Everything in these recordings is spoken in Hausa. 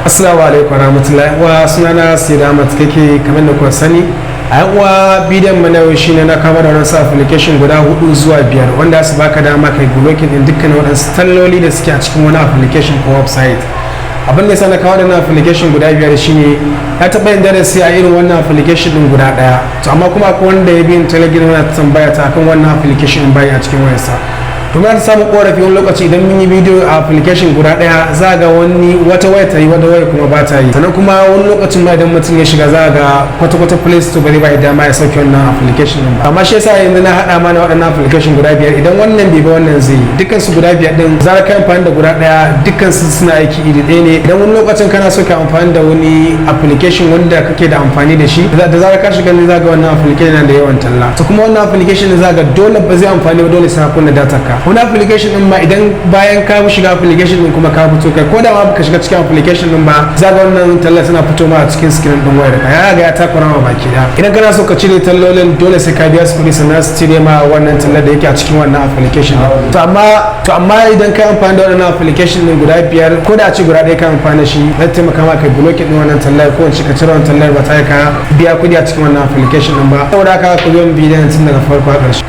Assalamu alaikum warahmatullahi wa sunana Sida Ahmad kake. Kamar da kuka sani a yan uwa, bidiyon mu na yau shine na kama da wasu application guda hudu zuwa biyar wanda su baka dama kai blocking din dukkan waɗansu talloli da suke a cikin wani application ko website. Abin da yasa na kawo da application guda biyar shine ya taɓa yin darasi a irin wannan application din guda ɗaya. To amma kuma akwai wanda ya bi Telegram yana tambaya ta akan wannan application din bai a cikin wayarsa. To muna samun korafi wani lokaci, idan mun yi bidiyo a application guda daya, za ga wani wata waya ta yi, wata waya kuma ba ta yi. Sannan kuma wani lokacin ma idan mutum ya shiga, za ga kwata-kwata Play Store bari ba dama ya sauke wannan application din ba. Amma shi yasa yanzu na hada mana waɗannan application guda biyar. Idan wannan bai ba, wannan zai yi. Dukkan su guda biyar din, za ka amfani da guda daya, dukkan su suna aiki iri ɗaya ne. Idan wani lokacin kana so ka amfani da wani application wanda kake da amfani da shi, da zarar ka shiga ne za ga wannan application yana da yawan talla. To kuma wannan application din za ga dole ba zai amfani ba, dole sai ka kunna data ka. Wani application din ma, idan bayan ka shiga application din kuma ka fito, kai ko da ma baka shiga cikin application din ba, za ga wannan talla suna fito ma a cikin screen din wayar ka. Ya ga ya takura ma baki da. Idan kana so ka cire tallolin, dole sai ka biya su kuɗi sannan su cire ma wannan tallar da yake a cikin wannan application din. To amma idan ka amfani da wannan application din guda biyar, ko da a ci guda ɗaya ka amfani da shi, zai taimaka maka blocking din wannan tallar, ko in ka cire wannan tallar ba tare ka biya kuɗi a cikin wannan application din ba. Saboda haka ku biyo bidiyon tun daga farko a ƙarshe.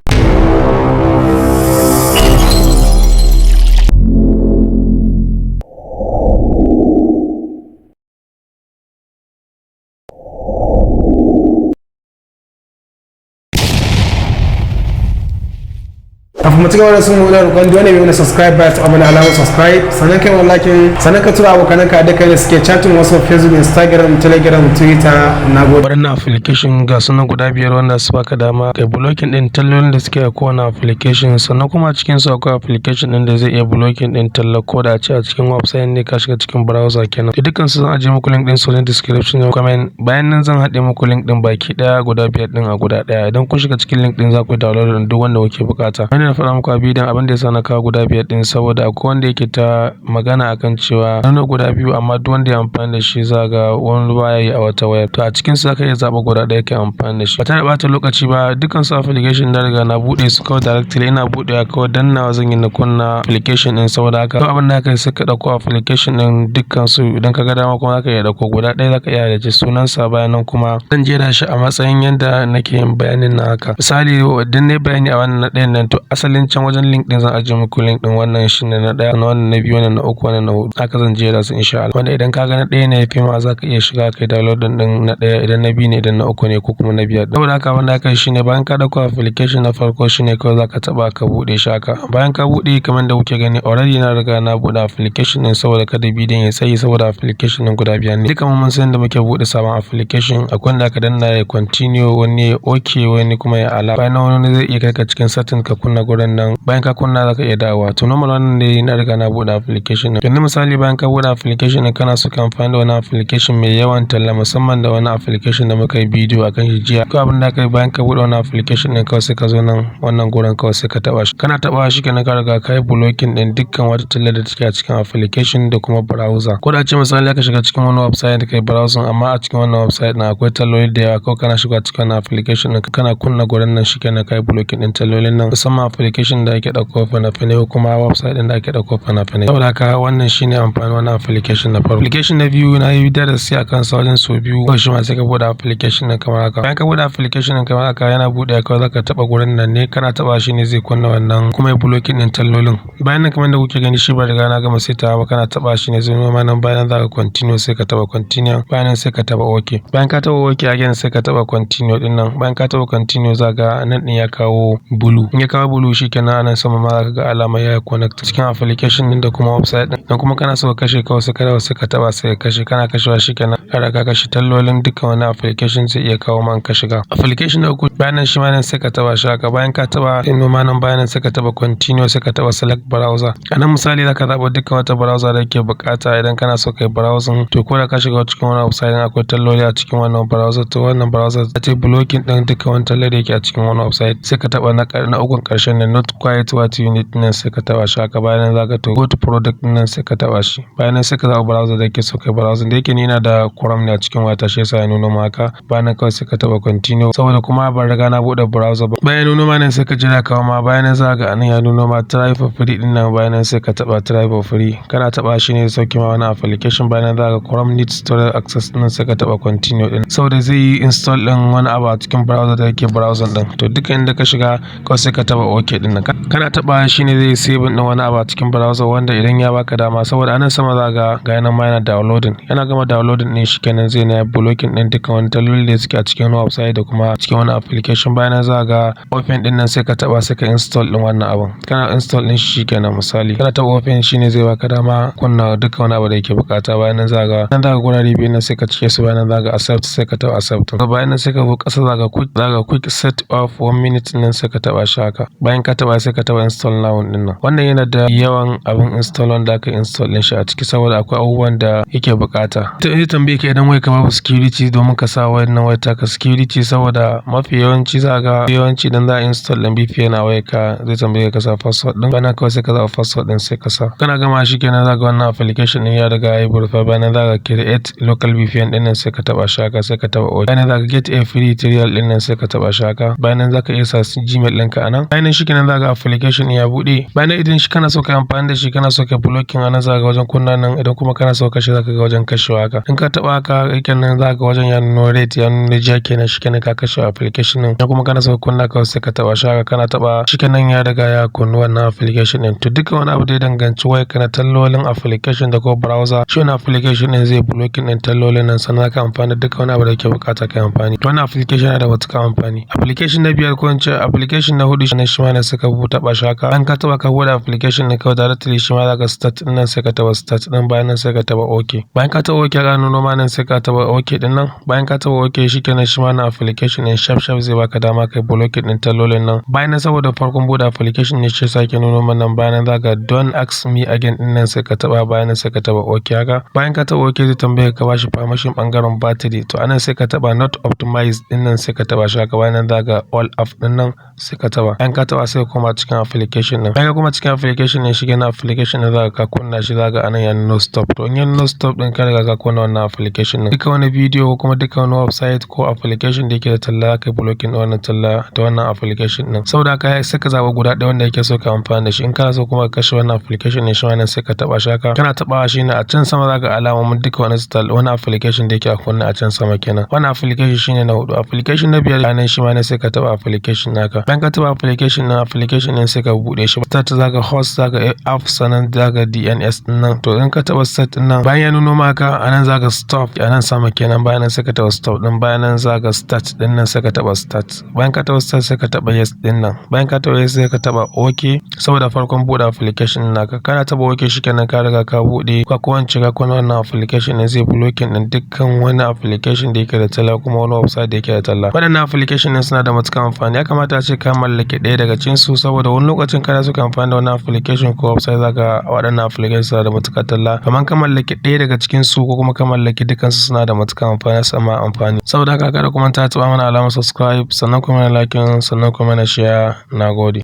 Kafin mu ci gaba da sun nuna roƙon dole mai wani subscribe ba ta mana alamar subscribe, sannan kai wani like, sannan ka tura abokanan ka duka da suke chatting, WhatsApp, Facebook, Instagram, Telegram, Twitter. Na gode. Waɗannan application ga sunan guda biyar wanda su baka dama kai blocking din tallolin da suke a kowane application. Sannan kuma cikin su akwai application din da zai iya blocking din talla ko da a ce a cikin website ne ka shiga cikin browser kenan. Da dukkan su zan ajiye muku link din su ne description da comment. Bayan nan zan haɗe muku link din baki ɗaya guda biyar din a guda ɗaya. Idan kun shiga cikin link din, za ku download din duk wanda kuke bukata. Wanda na faɗa muku a bidiyon, abin da yasa na kawo guda biyar din saboda akwai wanda yake ta magana akan cewa nuna guda biyu, amma duk wanda ya amfani da shi za ga wani baya yi a wata wayar. To a cikin su zaka iya zaɓa guda ɗaya kai amfani da shi ba tare da ɓata lokaci ba. Dukkan su application na riga na buɗe su kawai directly. Ina buɗewa kawai dannawa zan yi na kunna application din. Saboda haka to abin da ka yi, sai ka ɗauko application din dukkan su idan ka ga dama, kuma zaka iya ɗauko guda ɗaya, zaka iya da sunansa. Bayan nan kuma zan jera shi a matsayin yadda nake yin bayanin na haka. Misali, idan na bayani a wannan na ɗayan nan, to asalin can wajen link din zan ajiye muku link din. Wannan shine na ɗaya, na wannan na biyu, wannan na uku, wannan na huɗu. Haka zan jera su insha Allah. Wanda idan ka ga na ɗaya ne ya fi ma, zaka iya shiga kai download din na ɗaya, idan na biyu ne, idan na uku ne, ko kuma na biyar. Saboda haka abin da aka yi shine, bayan ka ɗauko application na farko, shine kawai zaka taɓa ka buɗe shi haka. Bayan ka buɗe, kamar da kuke gani, already na riga na buɗe application din saboda kada bidiyon ya tsayi, saboda application din guda biyar ne. Duka mun san da muke buɗe sabon application, akwai wanda aka danna ya continue, wani ya okay, wani kuma ya allow. Bayan nan wani zai iya kai ka cikin setting, ka kunna gurin nan. Bayan ka kunna, zaka iya dawowa. To normal wannan dai na riga na buɗe application din. Yanzu misali, bayan ka buɗe application din, kana so ka amfani da wani application mai yawan talla, musamman da wani application da muka yi bidiyo akan shi jiya. Ko abin da aka yi, bayan ka buɗe wani application din, kawai sai ka zo nan wannan gurin, kawai sai ka taɓa shi. Kana taɓawa shi kenan, ka riga ka yi blocking din dukkan wata talla da take a cikin application da kuma browser. Ko da a ce misali ka shiga cikin wani website da kai browsing, amma a cikin wannan website ɗin akwai talloli da yawa, kawai kana shiga cikin wannan application ɗin, kana kunna gurin nan, shi kenan ka yi blocking din tallolin nan, musamman application da ake ɗauko fina-finai ko kuma website ɗin da ake ɗauko fina-finai. Saboda haka wannan shine amfanin wannan application na farko. Application na biyu na yi darasi a kansa wajen sau biyu. Kawai shi ma sai ka buɗe application ɗin kamar haka. Bayan ka buɗe application ɗin kamar haka, yana buɗe, kawai zaka taɓa gurin nan ne. Kana taɓa shi ne zai kunna wannan kuma ya blocking ɗin tallolin. Bayan nan, kamar da kuke gani, shi ba riga na gama saitawa ba. Kana taɓa shi ne zai nuna nan. Bayan nan zaka continue, sai ka taɓa continue. Bayan nan sai ka taɓa okay. Bayan ka taɓa okay again, sai ka taɓa continue ɗin nan. Bayan ka taɓa continue, za ga nan ɗin ya kawo blue. In ya kawo blue, shikenan. Anan sama ma zaka ga alamar ya connect cikin application ɗin da kuma website ɗin. Dan kuma kana so ka kashe, kawai sai ka dawo sai ka taɓa, sai ka kashe. Kana kashewa, shikenan, ka riga ka kashe tallolin dukkan wani application zai iya kawo ma in ka shiga. Application na uku, bayan nan shi ma nan sai ka taɓa shi haka. Bayan ka taɓa, sai noma nan. Bayan nan sai ka taɓa continue, sai ka taɓa select browser. A nan misali zaka zaɓa dukkan wata browser da kake buƙata idan kana so kai browsing. To ko da ka shiga cikin wani website, akwai talloli a cikin wannan browser, to wannan browser za ta yi blocking ɗin dukkan wani talla da yake a cikin wannan website. Sai ka taɓa na ukun ƙarshen nan. Not quite what you need nan, sai ka taba shi haka. Bayan nan zaka to go to product nan, sai ka taba shi. Bayan nan sai ka zaɓi browser da kake so kai browsing. Da yake ni ina da Chrome ne a cikin wayata, shi yasa ya nuno ma haka. Bayan nan kawai sai ka taba continue, saboda kuma ban riga na buɗe browser ba. Bayan nuno ma nan, sai ka jira kawo ma. Bayan nan za ka ga anan ya nuno ma try for free din nan. Bayan nan sai ka taba try for free. Kana taba shi ne sauki ma wani application. Bayan nan za ka Chrome needs storage access din, sai ka taba continue din, saboda zai yi install din wani abu a cikin browser da yake browser din. To, duka inda ka shiga kawai sai ka taba OK din nan. Kana taba shi ne zai save din wani abu a cikin browser, wanda idan ya baka dama, saboda anan sama za ga ga nan ma yana downloading. Yana gama downloading din shi kenan, zai na blocking din dukkan wani talloli da suke a cikin website da kuma cikin wani application. Bayan nan za ga open din nan, sai ka taba, sai ka install din wannan abun. Kana install din shi kenan, misali kana taba open, shine zai baka dama kunna dukkan wani abu da yake bukata. Bayan nan za ga nan za ga gurare biyu nan, sai ka cike su. Bayan nan za ga accept, sai ka taba accept. Bayan nan sai ka zo kasa, za ga quick set up 1 minute nan, sai ka taba shi haka. Bayan ka taba, sai ka taba install now din nan. Wannan yana da yawan abun install wanda aka install din shi a ciki, saboda akwai abubuwan da yake bukata. To, zai tambaye ka idan wayarka babu security, domin ka sa wannan wayar taka security, saboda mafi yawanci za ga yawanci idan za a install din VPN a wayarka, zai tambaye ka sa password din. Bayan kawai sai ka zaɓa password din, sai ka sa. Kana gama shi kenan, za ga wannan application din ya riga ya yi verify. Bayan za ka create local VPN din nan, sai ka taba shi haka, sai ka taba OK. Bayan za ka get a free trial din nan, sai ka taba shi haka. Bayan nan za ka iya sa Gmail ɗinka a nan. Bayan nan shi kenan, za ga application ya buɗe. Bayan nan idan shi kana so ka amfani da shi, kana so ka blocking, a nan za ga wajen kunna nan. Idan kuma kana so kashe, za ka ga wajen kashewa haka. In ka taba haka kenan, za ga wajen ya nuna red, ya nuna ja kenan, shi kenan ka kashe application din. Idan kuma kana so kunna, kawai sai ka taba shi haka. Kana taba shi kenan, ya riga ya kunnu wannan application din. To, dukkan wani abu da ya danganci wayarka na tallolin application da ko browser, shi wannan application din zai blocking din tallolin nan, sannan ka amfani da dukkan wani abu da kake bukata kai amfani. To, wannan application yana da matuƙar amfani. Application na biyar, ko in ce application na hudu ne, shi ma ne suka taɓa shi haka. Bayan ka taɓa, ka buɗe application ɗin, kawai directly shi ma zaka start ɗin nan, sai ka taɓa start ɗin. Bayan nan sai ka taɓa OK. Bayan ka taɓa OK, ka nuno ma nan, sai ka taɓa OK ɗin nan. Bayan ka taɓa OK, shikenan, shi ma na application ɗin shaf shaf zai baka dama kai blocking ɗin tallolin nan. Bayan nan, saboda farkon buɗe application ne shi yasa yake nuno mana nan. Bayan nan zaka don't ask me again ɗin nan, sai ka taɓa. Bayan nan sai ka taɓa OK haka. Bayan ka taɓa OK, zai tambaye ka bashi permission ɓangaren battery. To, anan sai ka taɓa not optimized ɗin nan, sai ka taɓa shi haka. Bayan nan zaka all app ɗin nan, sai ka taɓa. Bayan ka taɓa, sai ka koma cikin application ɗin. Bayan ka koma cikin application ɗin, shi kenan, application ɗin zaka ka kunna shi, zaka anan ya nuno stop. To, in ya nuno stop ɗin, ka riga ka kunna wannan application ɗin. Duka wani bidiyo ko kuma duka wani website ko application da yake da talla, kai blocking ɗin wannan talla da wannan application ɗin. Saboda haka sai ka zaɓa guda ɗaya wanda yake so ka amfani da shi. In kana so kuma ka kashe wannan application ɗin, shi ma nan sai ka taɓa shi haka. Kana taɓawa, shi ne a can sama zaka alamomin duka wani style wani application da yake a kunne a can sama kenan. Wannan application shine na huɗu. Application na biyar nan, shi ma ne sai ka taɓa application naka. Bayan ka taɓa application ɗin, application ɗin sai ka buɗe shi. Start, zaka host, zaka app, sannan zaka DNS ɗin nan. To, in ka taɓa start ɗin nan, bayan ya nuno maka anan, zaka stop a nan sama kenan. Bayan nan sai ka taɓa stop ɗin. Bayan nan zaka start ɗin nan, sai ka taɓa start. Bayan ka taɓa start, sai ka taɓa yes ɗin nan. Bayan ka taɓa yes, sai ka taɓa OK, saboda farkon buɗe application naka. Kana taɓa OK, shikenan, ka riga ka buɗe ka ko in ce ka kunna wannan application ɗin, zai blocking ɗin dukkan wani application da yake da talla, kuma wani website da yake da talla. Waɗannan application ɗin suna da matuƙar amfani. Ya kamata ace ka mallaki ɗaya daga cikin su, saboda wani lokacin kana so ka amfani da wannan application ko website, zaka waɗannan application suna da matuƙar talla. Kaman ka mallaki ɗaya daga cikin su ko kuma ka mallaki dukkansu, suna da matuƙar amfani, su ma amfani. Saboda haka kada ku manta taɓa mana alamar subscribe, sannan kuma mana like, sannan kuma mana share. Nagode.